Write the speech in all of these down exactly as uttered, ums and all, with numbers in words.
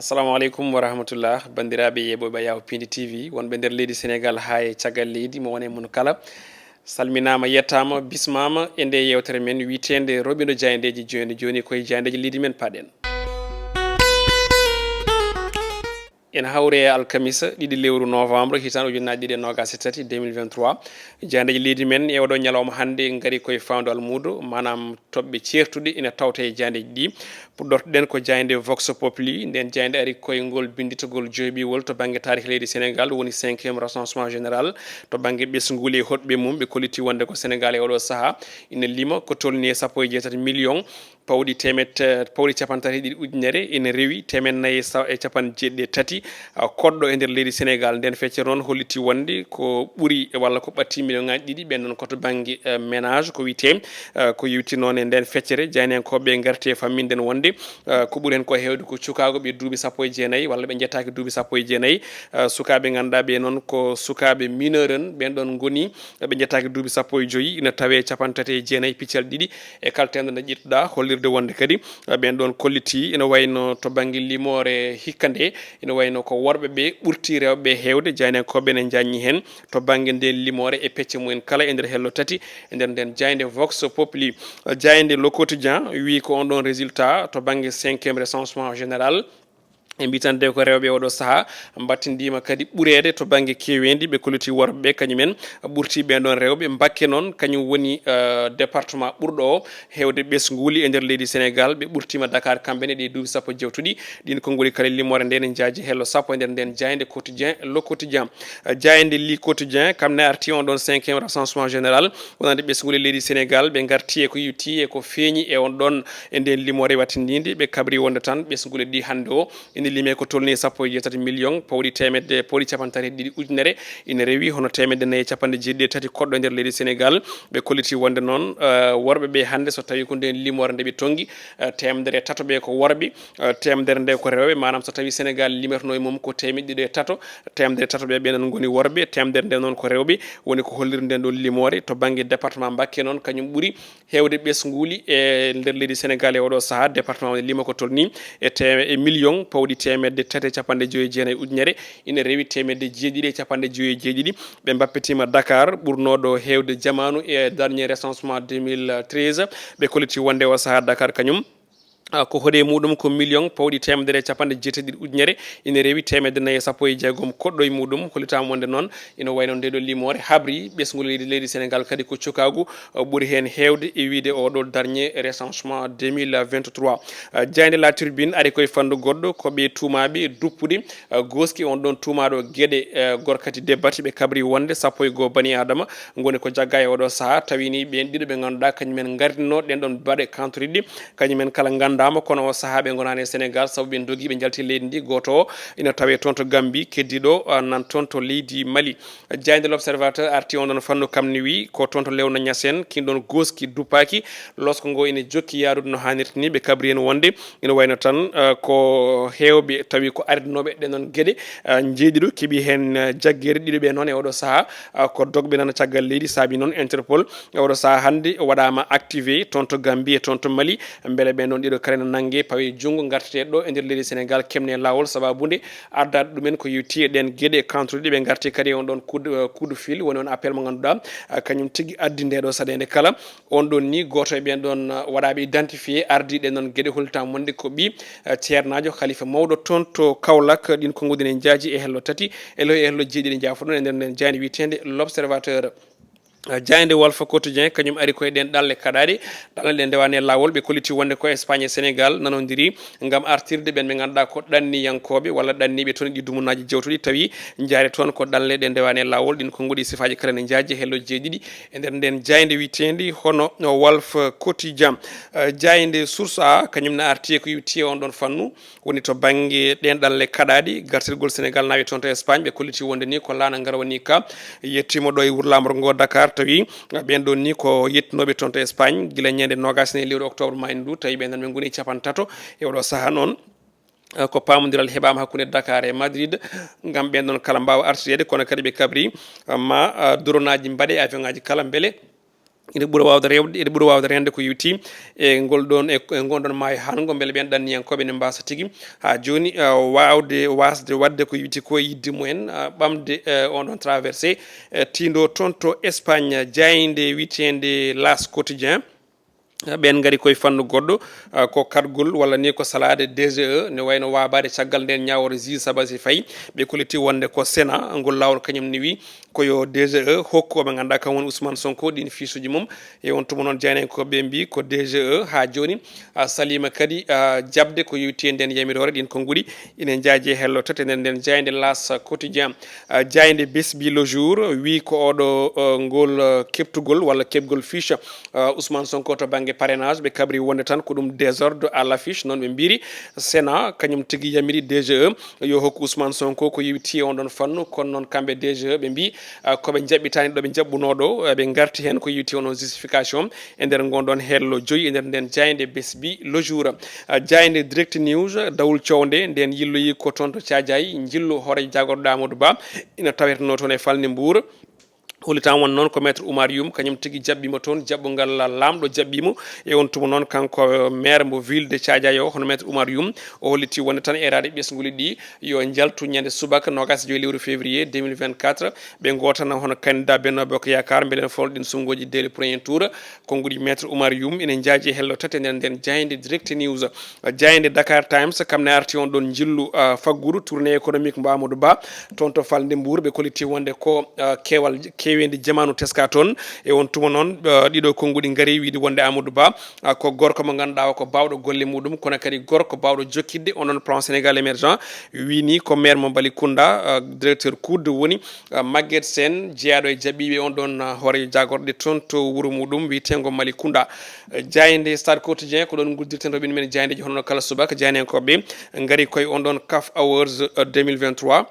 Assalamu aleykum wa rahmatullah, banndiraaɓe yeeɓooɓe Yaw Pindi T V, wonɓe nder leydi Senegaal haa e caggal leydi, mo woni e mon kala. Salminaama, yettaama, bismaama e nde yeewtere men wiyeteende Roɓindo Jaayndeeji. Jooni jooni koye jaayndeeji leydi men paɗen. En hawre e alkamisa ɗiɗi lewru novembre, hitaande ujunnaji ɗiɗi e nogas e tati, deux mille vingt-trois. Jaayndeeji leydi men e oɗo ñalawma hannde ngari koye faandu almuudo, maanaam toɓɓe ceertuɗe ina tawta e jaayndeeji ɗi. Puɗɗortoɗen ko jaaynde Vox Populi. Nden jaaynde ari koye ngol binnditagol joyɓiwol to bannge taariki leydi Senegaal, woni cinquième recensement général to bannge ɓesnguuli e hoɗɓe mum. Ɓe kolliti wonde ko Senegaal e oɗo sahaa ina lima ko tolni e sappo e jeetati million pawɗi teemed, eh, pawɗi capanɗe tati e ɗiɗi ujunere ina rewi teemed nayi e sa-, e capanɗe jeeɗiɗi e tati, ah, koɗɗo e nder leydi Senegaal. Nden feccere noon holliti wonde ko ɓuri walla ko ɓatti million ŋaaji ɗiɗi, ɓen noon ko to bannge, eh, ménage ko wiyetee, eh, ko yewti noon e nden feccere. Jaayndiyankooɓe ngarti e famminden wonde, eh, ko ɓuri heen ko heewde ko cukaagu ɓe duuɓi sappo e jeenayi walla ɓe njettaaki duuɓi sappo e jeenayi. Eh, sukaaɓe ngannduɗaa ɓe noon ko sukaaɓe mineur en, ɓen ɗoon ngoni ɓe njettaaki duuɓi sappo e joyi, ina tawee capanɗe tati e jeenayi piccal ɗiɗi e kala teemedere nde ƴettuɗaa, hollirde wonde kadi, eh, ɓeen ɗoon kolliti ina wayno to bannge limoore hikka nde, ina wayno ko worɓe ɓe ɓurti rewɓe ɓe heewde. Jaayndiyankooɓe ne njaññi heen to bannge ndeen limoore e pecce mumen kala e nder hello tati e nder ndeen jaaynde Vox Populi. Eh, jaaynde Le Quotidien wiyi ko on ɗoon résultat to bannge cinquième recensement général. E mbitande ko rewɓe oɗo sahaa mbattindiima kadi ɓureede to bannge keeweendi, ɓe kolliti worɓe ɓe kañumen ɓurti ɓeen ɗoon rewɓe. Mbakke noon kañum woni, eh, département ɓurɗo o heewde ɓesnguuli e nder leydi Senegaal. Ɓe ɓurtiima Dakar kamɓe ne ɗi duuɓi sappo jewtuɗi. Ɗiin konnguli kala limoore nde ne njaaji hello sappo e nder ndeen jaaynde quotidien, Le Quotidien. Eh, jaaynde Le Quotidien kam ne arti on ɗoon cinquième recensement général wonande ɓesnguuli leydi Senegaal. Ɓe ngarti e ko yewti e ko feeñi e on ɗoon e ndeen limoore wattindiinde. Ɓe kabri wonde tan ɓesnguuli ɗi hannde o ina limee ko tolnii sappo e jeetati million pawɗi teemedde, pawɗi capanɗe tati e ɗiɗi ujunere ina rewi hono teemedde nayi e capanɗe jeeɗiɗi e tati koɗɗo e nder leydi Senegaal. Ɓe kolliti wonde noon, eh, worɓe ɓe hannde so tawii ko ndeen limoore nde ɓe tonngi, eh, teemedere e tato ɓe ko worɓe, eh, teemedere nde ko rewɓe, maanaam so tawii Senegaal limetnoo e mum ko teemedde ɗiɗi e tato, teemedere e tato ɓe ɓeen noon ngoni worɓe, teemedere nde noon ko rewɓe, woni ko holliri ndeen ɗoon limoore. To bannge département Mbakke noon, kañum ɓuri heewde ɓesnguuli e nder leydi Senegaal e oɗo sahaa. Département o ne lima ko tolnii e te-, e million pawɗi teemedde tati e capanɗe joyi e jeenayi ujunere, ina rewi teemedde jeeɗiɗi e capanɗe joyi e jeeɗiɗi. Ɓe mbappitiima Dakar, ɓurnooɗo heewde jamaanu e dernier recensement deux mille treize. Ɓe kolliti wonde o sahaa Dakar kañum, ah, ko hoɗe muɗum ko million pawɗi teemedere e capanɗe jeetati ujunere, ina rewi teemedde nayi e sappo e jeegom koɗɗo e muɗum. Hollitaama wonde noon ina wayno nde ɗo limoore habri ɓesngu leydi, leydi Senegaal kadi ko cukaagu, uh, ɓuri heen heewde e wiyde oo ɗo dernier recensement deux mille vingt-trois. Uh, jaaynde La Tribune ari koye fanndu goɗɗo, ko ɓe tuumaaɓe duppude, uh, gooski on ɗoon tuumaaɗo geɗe, uh, gorkati debbati. Ɓe kabri wonde sappo e goo bani Aadama ngoni ko jagga e oo ɗo sahaa, tawi ni ɓeen ɗiɗo ɓe ngannduɗaa kañumen ngardinoo ɗeen ɗoon baɗe kantoriɗe, kañumen kala nganndaama, kono oo sahaa ɓe ngonaani e Senegaal, sabu ɓe ndogi, ɓe njalti leydi ndi. Gooto o ina tawee toon to Gambi, keddiiɗo, uh, nan toon to leydi Mali. Jaaynde L'Observateur arti on ɗon fannu kam ne wi ko toon to Lewna Ñaseen, kin ɗon gooski duppaaki, losko ngo ina jokki yaarude no haanirta ni. Ɓe kabri en wonde ina wayno tan, eh, ko heewɓe tawi ko ardinooɓe ɗen ɗon geɗe, eh, njeeɗiɗo keɓi heen, eh, jaggeere. Ɗiɗo ɓe noon e oɗo sahaa, eh, ko dogɓe nana caggal leydi, saabi noon Interpol e oɗo sahaa hannde waɗaama activé toon to Gambie, toon to Mali. Mbele ɓen ɗon ɗiɗo kala ene nannge, pawe junngo, ngartete ɗo e nder leydi Senegaal, keɓne laawol, sababu nde addaade ɗumen ko yewti e ɗen geɗe kantuɗe. Ɓe ngarti kadi e on ɗon coup de, coup de fil, woni on appel mo ngannduɗaa, ah, kañum tigi addi nde ɗo saɗeende kala. On ɗon ni, gooto e ɓen ɗon, ah, waɗaaɓe identifié, ardi ɗen ɗon geɗe, hollitaama wonde ko ɓii, ah, ceernaajo, halifa mawɗo toon to Kaolack. Ɗin konguɗi ne njaaji e hello tati, e lo-, e hello jeeɗiɗi njaafoɗon e nder nden jaaynde wiyeteende L'Observateur. Eh, jaaynde Walf Quotidien, kañum ari koye ɗen ɗanle kaɗaaɗe. Ɗanle ɗe ndewaani e laawol, ɓe kolliti wonde ko Espagne e Senegaal nanondiri ngam artirde ɓen ɓe ngannduɗaa ko ɗanniyankooɓe walla ɗanniiɓe toon e ɗi dumunaaji jewtuɗi, tawi njaare toon ko ɗanle ɗe ndewaani e laawol. Ɗin konguɗi sifaaji kala ne njaaji e hello jeeɗiɗi e nder nden jaaynde wiyeteende hono Walf Quotidien. Eh, jaaynde Source A, kañum ne arti e ko yewti e on ɗon fannu. Woni to bannge ɗeen ɗanle kaɗaaɗi, gartirgol Senegaal naaɓe toon to Espagne, ɓe kolliti wonde ni ko laana ngarwani ka yettiima ɗo e wuro laamorgo ngo Dakar, tawi ɓeen ɗoon ni ko yettinooɓe toon to Espagne, gila ñande noogas e nayi lewru octobre maa en ndu, tawi ɓeen ɗoon ɓe ngoni capanɗe tato. E oɗo sahaa noon, eh, ko paamondiral heɓaama hakkunde Dakar e Madrid, ngam ɓeen ɗoon kala mbaawa artireede, kono kadi ɓe kabri, eh, ma, eh, doronaaji mbaɗe e avion ŋaaji kala, mbele ene ɓura waawde rewde, ene ɓura waawde rende ko yowiti e ngol ɗon, e, e ngon ɗon maayo haango, mbele ɓeen ɗanniyankooɓe ne mbaasa tigi haa jooni, ah, waawde, waasde waɗde ko yowiti ko e yiɗde mumen, ah, ɓamde, eh, on ɗon traversé, eh, tiindoo toon to Espagne, jaaynde wiyeteende L'As Quotidien. Eh, ɓeen ngari koye fannu goɗɗo, ah, ko kaɗgol walla ni ko salaade D G E, ne wayno waabaade caggal ndeen ñaawoore juge Sabassy Faye, ɓe kolliti wonde ko Sénat ngol laawol kañum ne wi ko yo D G E hokku omo ngannduɗaa kam woni Ousmane Sonko ɗiin fiisuuji mum. E on tuma noon, jaayndiyankooɓe ɓe mbii ko D G E haa jooni, ah, saliima kadi, ah, jaɓde ko yowiti e ndeen yamiroore. Ɗiin konnguɗi ine njaaji e hello tati e nder ndeen jaaynde L'As Quotidien. Ah, jaaynde Besbi Le Jour wii ko oɗo, ah, ngol, ah, keɓtugol walla keɓgol fiche, ah, Ousmane Sonko to bannge parrainage, ɓe kabri wonde tan ko ɗum désordre à l'affiche, noon ɓe mbiiri. Sénat kañum tigi yamiri D G E yo hokku Ousmane Sonko ko yowiti e on ɗon fannu, kono noon kamɓe D G E ɓe mbii, ah, ko ɓe njaɓɓitaani ɗo ɓe njaɓɓunoo ɗo, ah, ɓe ngarti heen ko yowiti on ɗon justification e nder ngon ɗon hello joyi e nder nden jaaynde Besbi Le Jour. Ah, jaaynde Direct News, dawol coownde nden yilloyi ko toon to Caajaay, njillu hooreejo jaagorɗo Amadou Ba ina tawetenoo toon e falnde Mbuur. Hollitaama won noon ko Maître Oumar Youm, kañum tigi jaɓɓiima toon, jaɓɓungal laamɗo jaɓɓiimo. E on tuma noon, kanko maire mo ville de Thiadiaye o, hono Maître Oumar Youm, o holliti wonde tan eeraade ɓesnguuli ɗi yo njaltu ñande subaka noogaas e joy lewru février deux mille vingt-quatre, ɓe ngootana hono candidat Benno Bokk Yaakaar, mbele ne foola ɗin sunngooji dès le premier tour. Konnguɗi Maître Oumar Youm ene njaaji e hello tati e nder nden jaaynde Direct News. Jaaynde Dakar Times, kam ne arti on ɗon njillu, ah, faggudu tournée économique mo Amadou Ba, toon to falnde Mbuur, ɓe kolliti wonde ko, ah, keewal, keeweendi jamaanu teska toon. E on tuma noon, ah, ɗiɗo konnguɗi ngari wiide wonde Amadou Ba, ah, ko gorko mo ngannduɗaa o ko baawɗo golle muɗum, kono kadi gorko baawɗo jokkitde on ɗon plan Sénégal émergent. Wii ni ko maire mo Mbalikunda, ah, directeur COUD woni, ah, Maguette Sène, jeyaaɗo e jaɓɓiiɓe on ɗon, ah, hooreejo jaagorɗe toon to wuro muɗum wiyeteengo Mbalikunda. Eh, jaaynde Stade Quotidien, ko ɗon nguddirten roɓɓindo men jaayndiji hono no kala subaka. Jaayndiyankooɓe ngari koye on ɗon CAF Awards, eh, deux mille vingt-trois.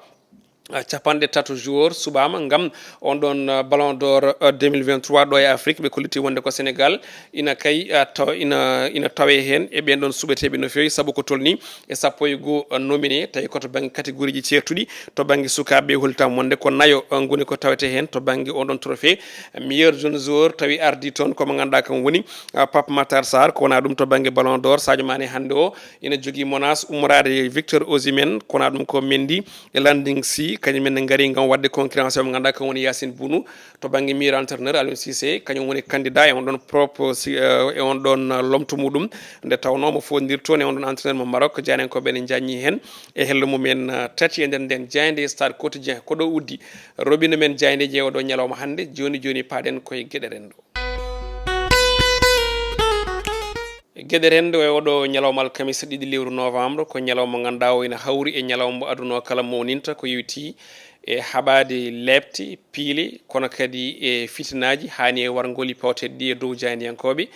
Ah, capanɗe tato joueur suɓaama ngam on ɗon, ah, Ballon d'Or, ah, deux mille vingt-trois ɗo e Afrique. Ɓe kolliti wonde ko Sénégal ina kay, ah, taw-, ina, ina tawee heen e ɓeen ɗon suɓeteeɓe no feewi, sabu ko tolni e sappo e goo, ah, nominé, tawi ko to bannge catégorie ji ceertuɗi. To bannge sukaaɓe, hollitaama wonde ko nayo, ah, ngoni ko tawetee heen to bannge on ɗon trophée. Meilleur jeune joueur tawi ardii toon ko mo ngannduɗaa kam woni, ah, Pape Matar Sarr, ko wonaa ɗum to bannge Ballon d'Or. Sadio Mané hannde o ina jogii menace ummoraade Victor Osimhen, ko wonaa ɗum ko Mendy, e Landing Si, kañum en ne ngari ngam waɗde concurrence e mo ngannduɗaa kam woni Yacine Bounou. To bannge meilleur entraîneur, Aliou Cissé, kañum woni candidat e on ɗon propre si, eh, e on ɗon, eh, lomto muɗum. Nde tawnoo mo foondirtoo e on ɗon entraîneur mo Maroc, jaayndiyankooɓe ne njaññii heen e hello mum en, eh, tati e nder nden jaaynde Stade Quotidien. Ko ɗo uddi roɓɓindo men jaayndeeji e oɗo ñalawma hannde. Jooni jooni paaɗen koye geɗe renndo. Geɗe renndo e oɗo ñalawma alkamisa ɗiɗi lewru novembre, ko ñalawma mo ngannduɗaa o ina hawri e ñalawma mo aduna o kala mawninta, ko yowiti e haɓaade leepte, piile, kono kadi e fitinaaji haani e warngoli pawteeɗi ɗi e dow jaayndiyankooɓe.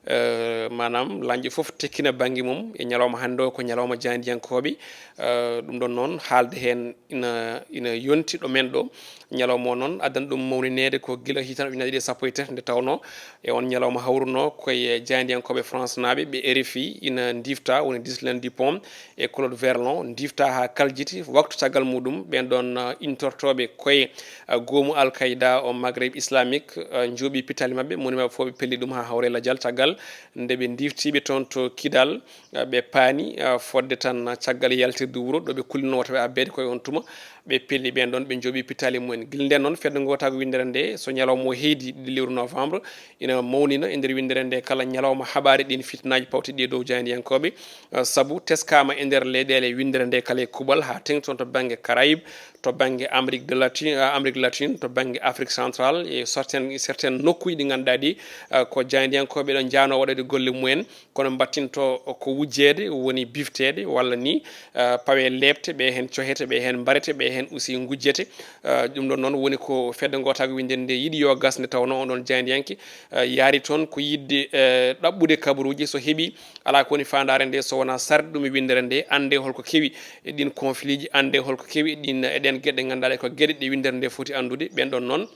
Eh, maanaam, lañƴo fof tekkina bannge mum e ñalawma hannde o, ko ñalawma jaayndiyankooɓe. Eh, ɗum ɗon noon, haalde heen ina, ina yonti ɗo men ɗo. Ñalawma o noon, addana ɗum mawnineede ko gila hitaande ujunaaji ɗiɗi e sappo e tati, nde tawnoo e on ñalawma hawrunoo koye jaayndiyankooɓe France naaɓe, ɓe R F I ina ndifta, woni Ghislain Dupont e Claude Verlon, ndifta haa kaljiti. Waktu caggal muɗum, ɓeen ɗoon, uh, intortooɓe koye, uh, goomu Al Qaeda o Maghreb Islamique, uh, njooɓi pitaali maɓɓe, moni maɓɓe fof ɓe pelli ɗum haa hawre lajal. Caggal nde ɓe ndiftiiɓe toon to Kidal, uh, ɓe paani, uh, fodde tan caggal yaltirde wuro ɗo ɓe kullinoo wota ɓe abbeede koye on tuma, ɓe pelli ɓeen ɗoon, ɓe njooɓi pitaali mumen. Gila ndeen noon, fedde ngootaagu winndere nde, so ñalawma o heedi ɗiɗi lewru novembre, ina mawnina e nder winndere nde kala ñalawma haɓaade ɗiin fitinaaji pawtiiɗi e dow jaayndiyankooɓe, eh, sabu teskaama e nder leyɗeele winndere nde kala e kuuɓal, haa teeŋti toon to bannge Caraïbe, to bannge Amérique de Latin, eh, Amérique latine, to bannge Afrique centrale, e certaines, certaines nokkuuji ɗi ngannduɗaa ɗi, eh, ko jaayndiyankooɓe ɗo njahnoo waɗeede golle mumen, kono mbattinto ko wujjeede, woni bifteede, walla ni, eh, pawe leepte, ɓe heen cohete, ɓe heen mbarete, ɓe heen aussi ngujjete. Eh, ɗum ɗon noon woni ko fedde ngootaagu winndere nde yiɗi yo gas, nde tawnoo on ɗon jaayndiyanke, eh, yaari toon ko yiɗde, eh, ɗaɓɓude kabaruuji, so heɓi, alaa ko woni faandaare nde so wonaa sarde ɗum e winndere nde, annde holko kewi e ɗiin conflit ji, annde holko kewi e ɗiin, e ɗeen geɗe, ngannduɗaa ɗe ko geɗe ɗe winndere nde foti anndude. Ɓeen ɗoon noon,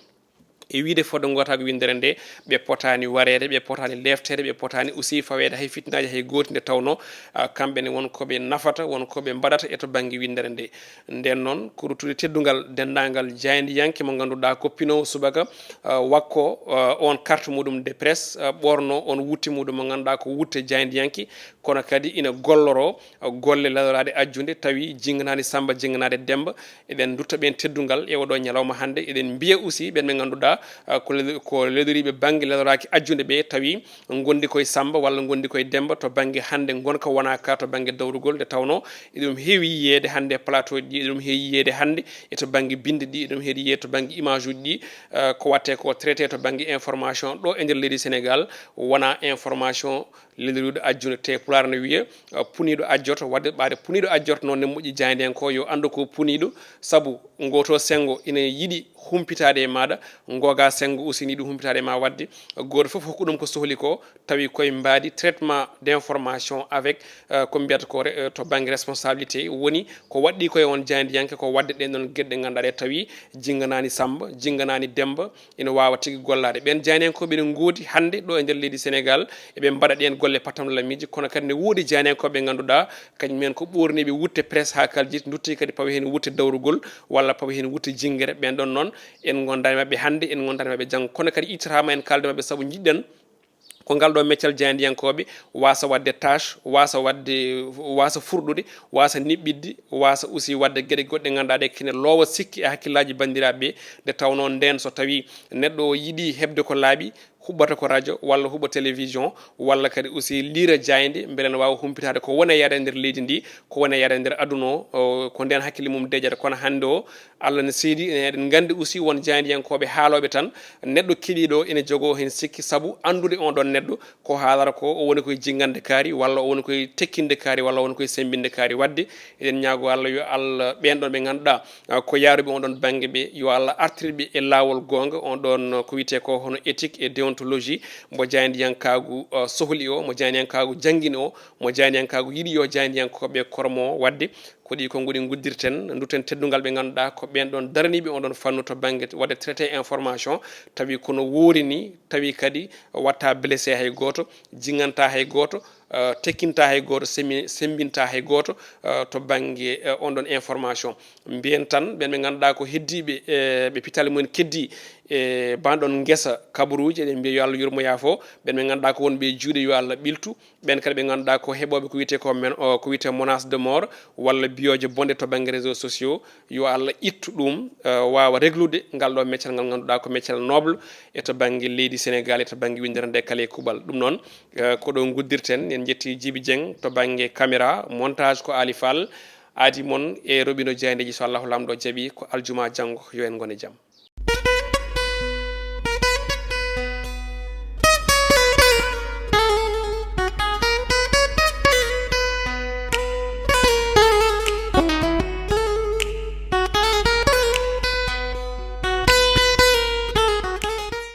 E wiyde fodde ngootaagu winndere nde, ɓe potaani wareede, ɓe potaani leefteede, ɓe potaani aussi faweede hay fitnaaji hay gooti, nde tawnoo, ah, kamɓe ne won ko ɓe nafata, won ko ɓe mbaɗata e to bannge winndere nde. Ndeen noon, ko ruttude teddungal denndaangal jaayndiyanke mo ngannduɗaa ko pinoowo subaka, ah, wakko, ah, on carte muɗum de presse, ah, ɓoorno on wutte muɗum mo ngannduɗaa ko wutte jaayndiyanke, kono kadi ina golloroo, ah, golle leloraaɗe ajjude, tawi jinnganaani Sammba, jinnganaade Demmba. Eɗen ndutta ɓeen teddungal e oɗo ñalawma hannde. Eɗen mbiya aussi ɓeen ɓe ngannduɗaa, ah, ko le-, ko leloriiɓe bannge leloraaki ajjude ɓe, tawi ngondi koye Sammba walla ngondi koye Demmba to bannge hannde ngonka wonaa ka to bannge dawrugol, nde tawnoo eɗum heewi yiyeede hannde e plateau ji ɗi, eɗum heewi yiyeede hannde e to bannge binndi ɗi, eɗum heewi yiyeede to bannge image uji ɗi, ah, ko waɗtee ko traité to bannge information ɗo e nder leydi Sénégal, wonaa information leloriiɗo ajjude. Te Pulaar ne wiya, ah, puniiɗo ajjoto. Waɗde ɓaade puniiɗo ajjoto noon ne moƴƴi jaayndiyanko yo anndu ko puniiɗo, sabu ngooto senngo ina yiɗi humpitaade e maaɗa, ngooga senngo aussi ne yiɗi humpitaade e ma. Waɗde gooto fof hokku ɗum ko sohli ko, tawi koye mbaadi traitement d'information avec, ah, ko mbiyata ko re-, eh, to bannge responsabilité woni ko waɗɗi koye on jaayndiyanke ko waɗde ɗeen ɗoon geɗe ɗe ngannduɗaa ɗe tawi jinnganaani Sammba, jinnganaani Demmba, ina waawa tigi gollaade. Ɓeen jaayndiyankooɓe ene ngoodi hannde ɗo e nder leydi Sénégal, eɓe mbaɗa ɗeen golle patamlamiiji, kono kadi ne woodi jaayndiyankooɓe ɓe ngannduɗaa, kañum en ko ɓoorniiɓe wutte presse haa kaljit, ndutti kadi pawi heen wutte dawrugol, walla pawi heen wutte jinngere. Ɓeen ɗoon noon, en ngondaani maɓɓe hannde, en ngondaani maɓɓe janngo, kono kadi ittataama en kaalde maɓɓe, sabu njiɗɗen ko ngal ɗo meccal jaayndiyankooɓe waasa waɗde tâche, waasa waɗde, waasa furɗude, waasa niɓɓiɗde, waasa aussi waɗde geɗe goɗɗe ngannduɗaa ɗe kene loowa sikki e hakkillaaji banndiraaɓe ɓe, nde tawnoo ndeen so tawii neɗɗo o yiɗii heɓde ko laaɓi, huɓɓata ko radio walla huɓɓa télévision, walla kadi aussi liira jaaynde, mbele ene waawa humpitaade ko woni e yahde e nder leydi ndi, ko woni e yahde e nder aduna o, o, ko ndeen hakkille mum deƴata. Kono hannde o, Allah ne seedi, eɗen nganndi aussi won jaayndiyankooɓe haalooɓe tan, neɗɗo keɗiiɗo ene jogoo heen sikki, sabu anndude on ɗon neɗɗo ko haalata ko, o woni koye jinngande kaari, walla o woni koye tekkinde kaari, walla o woni koye semmbinde kaari. Waɗde eɗen ñaagoo Allah yo Allah ɓeen ɗon ɓe ngannduɗaa, ah, ko yaaruɓe on ɗon bannge ɓe, yo Allah artir ɓe e laawol goonga, on ɗon ko wiyetee ko hono éthique et déontologie, mo jaayndiyankaagu, ah, sohli o, mo jaayndiyankaagu janngini o, mo jaayndiyankaagu yiɗi yo jaayndiyankooɓe kormo o. Waɗde ko ɗi konnguɗi nguddirten, ndutten teddungal ɓe ngannduɗaa ko ɓeen ɗoon daraniiɓe on ɗon fannu to bannge waɗde traité information, tawi kono woori ni, tawi kadi watta blessé hay gooto, jinnganta hay gooto, eh, tekkinta hay gooto, sembi-, semmbinta hay gooto, eh, to bannge, eh, on ɗon information. Mbiyen tan ɓeen ɓe ngannduɗaa ko heddiiɓe, eh, ɓe pitaali mumen keddii e banɗon ngesa kabaruuji, eɗen mbiya yo Allah yurmo yaafo. Ɓeen ɓe ngannduɗaa ko wonɓe e juuɗe yo Allah ɓiltu. Ɓeen kadi ɓe ngannduɗaa ko heɓooɓe ko wiyetee ko men, o, ko wiyetee menace de mort walla biyooje bonɗe to bannge réseaux sociaux, yo Allah ittu ɗum, eh, waawa reglude ngal ɗo meccal ngal ngannduɗaa ko meccal noble e to bannge leydi Sénégal e to bannge winndere nde kala e kuuɓal. Ɗum noon, eh, ko ɗo nguddirten. En njetti Djiby Dieng to bannge caméra, montage ko Ali Fall, aadi mon e roɓino jaayndeeji, so Allahu Laamɗo jaɓi ko aljuma janngo, yo en ngon e jam.